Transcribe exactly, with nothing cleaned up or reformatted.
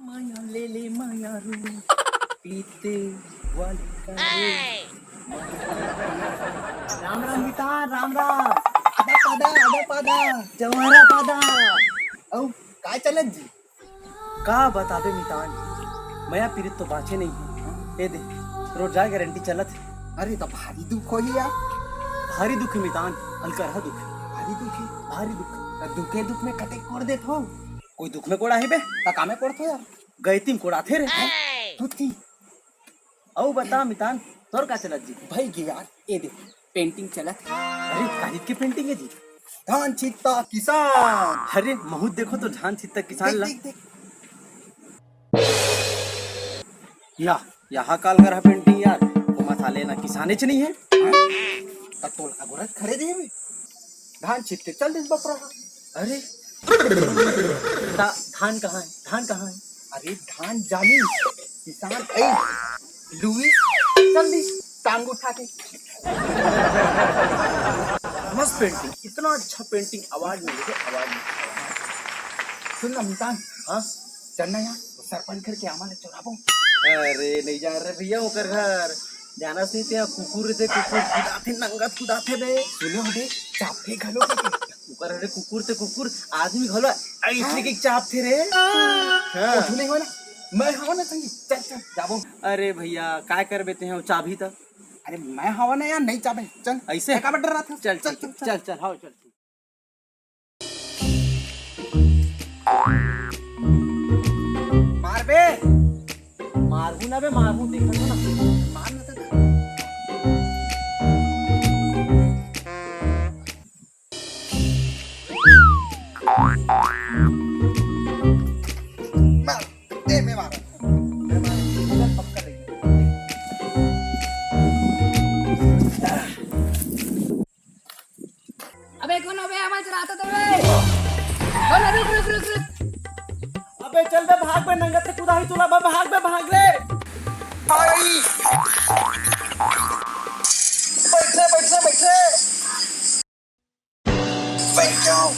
माया ले ले माया रू, पीते वाले का रे। राम राम मितान, राम राम। आदा पादा, आदा पादा, जवारा पादा। अउ, काय चलत जी? का बताबे मितान, मया पीरित तो बाँचे नइ हे। ए दे, रोज जाय गारंटी चलत हे। अरे, त भारी दुख होही यार। भारी दुख हे मितान, अलकरहा दुख हे। भारी दुख हे? भारी दुख। त दुखे दुख में कतेक कोड़ देत हो? कोई दुख में कोड़ाही बे? त का में कोड़थो यार? गयती म कोड़ाथे रे। धुत्ती। अउ बता मितान, तोर का चलत जी? भई गे यार, ए दे, पेंटिंग चलत हे। अरे, काहित के पेंटिंग हे जी? धान छित्ता किसान। अरे, महूँ देखों तो धान छित्ता किसान ला। देख, देख। या, यहाँ काल कर हा पेंटिंग यार, ओमा साले ना किसानेच नइ हे। त तोला का गोरत खड़े देबे? धान छित्ते चल दिस बपरा हा। अरे, धा-, धान कहाँ हे? धान कहाँ हे? अरे धान जानी, किसान आई, लुई, चल दिस, टांग उठा के। मस्त पेंटिंग, इतना अच्छा पेंटिंग, अवार्ड मिले, अवार्ड मिले। सुन ना मितान, हाँ? चल ना यार, वो सरपंच घर के आमा ला चोराबो। अरे, नइ जान रे भइया ओकर घर। जानस नहीं ते, कुकुर ते कुकुर कुदाथे, नंगत कुदाथे बे। सुने हो बे, चापे घलो के। ओकर अरे कुकुर ते कुकुर, आदमी घलो अइसने के चापथे रे। हाँ। कुछु नइ होय ना, मैं हवं ना संगी, चल, चल, जाबो। अरे भइया, काय करबे ते ह, चाबही त। अरे मैं हवं ना यार, नइ चाबे, चल। अइसे? का डर्राथस? चल, चल, चल, चल, चल। चल, चल, हाँ, चल। मार बे। मारहूँ ना बे, मारहूँ, देखत हो ना। मार ना तो। मार, ए, मैं मारा। मैं मारा। इधर पक्का देख। अबे कौन अबे आवाज चलाता था बे? कौन? रुक, रुक, रुक, रुक। अबे चल बे, भाग बे, नंगत से कुदाही तोला बे, भाग बे, भाग रे। बैठ रे, बैठ रे, बैठ रे। बैठ जाओ।